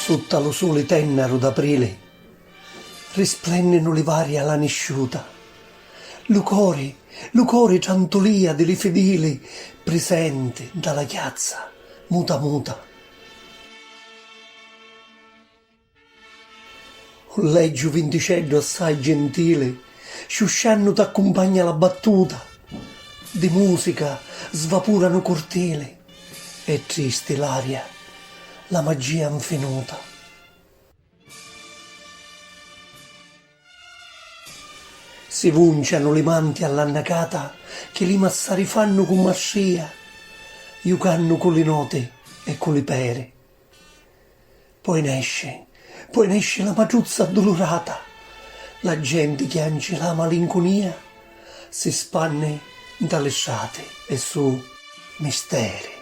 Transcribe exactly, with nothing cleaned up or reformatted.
Sutta lu suli tennaru d'aprili risplenninu li vari a la nisciuta. Lu cori, lu cori trantulìa di li fidili prisenti nta la chiazza muta muta. Un leggiu vinticeddu assai gentili, sciusciannu t'accumpagna la battuta, di musica svapura nu curtili, è tristi l'aria, la magia nfinuta. Si vuncianu li manti all'annacata chi li massari fannu cu mastria, jucannu cu li noti e cu li peri. Poi nesci, poi nesci la matruzza addulurata, la genti chianci la malincunia, si spanni nta li strati e su misteri.